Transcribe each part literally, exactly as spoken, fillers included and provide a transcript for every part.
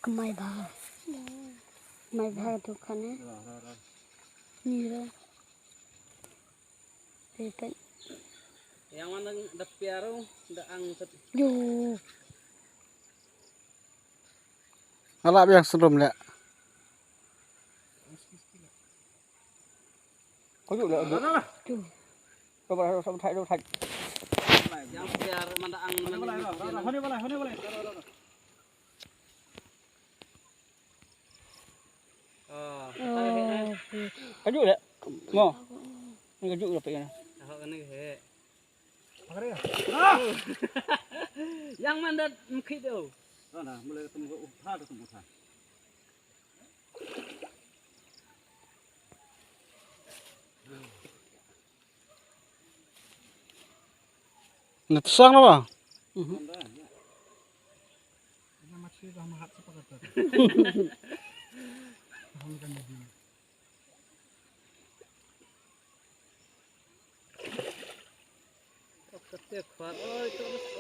Kmai bha. Kmai bha tu khane. Ni ra. Te te. Yang mana da piaro da ang set. Yo. Ala biang sendrum le. Ko ju le. Tu. Ko ba sa thai do thai. Yang piar mana ang mana. Hone balai, hone balai. Oh. Ka ju le. Mo. Ni ka ju le pe na. Tahu kan ni he. Yang mana mungkin tu? Mana mulai ketemu utha ketemu utha. Na tsang na ba?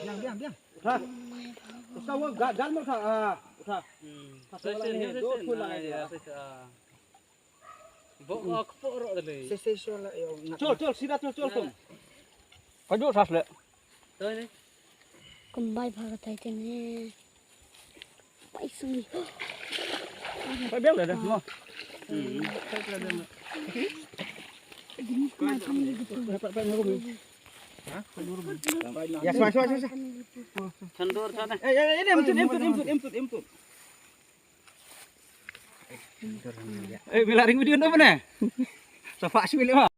Biang, biang, biang. Utha. Utha, wa, ga-, gal mo utha. Ah, utha. Hmm. Utha, session, wala ni, session. Do, pula. Ah, ya, session. Ah. Bo, ah, kepok rok tadi. Session, session lah, yo, ngat. Chol, chol, sida chol, chol, chol. Ka ju sas le. Toi ni. Kumbai bha ka tai te ne. Pai sung ni. Pai biang le dah, mo. Hmm. Pai biang le. Pai, pai, pai, ngurung ni. Ha? Pai ngurung ni. Ya, sma, sma, sma, sma. Chandor sana. Eh, eh, eh, ini, imtut, imtut, imtut, imtut, imtut. Eh, bila ring video na mana? Sapa sih bila?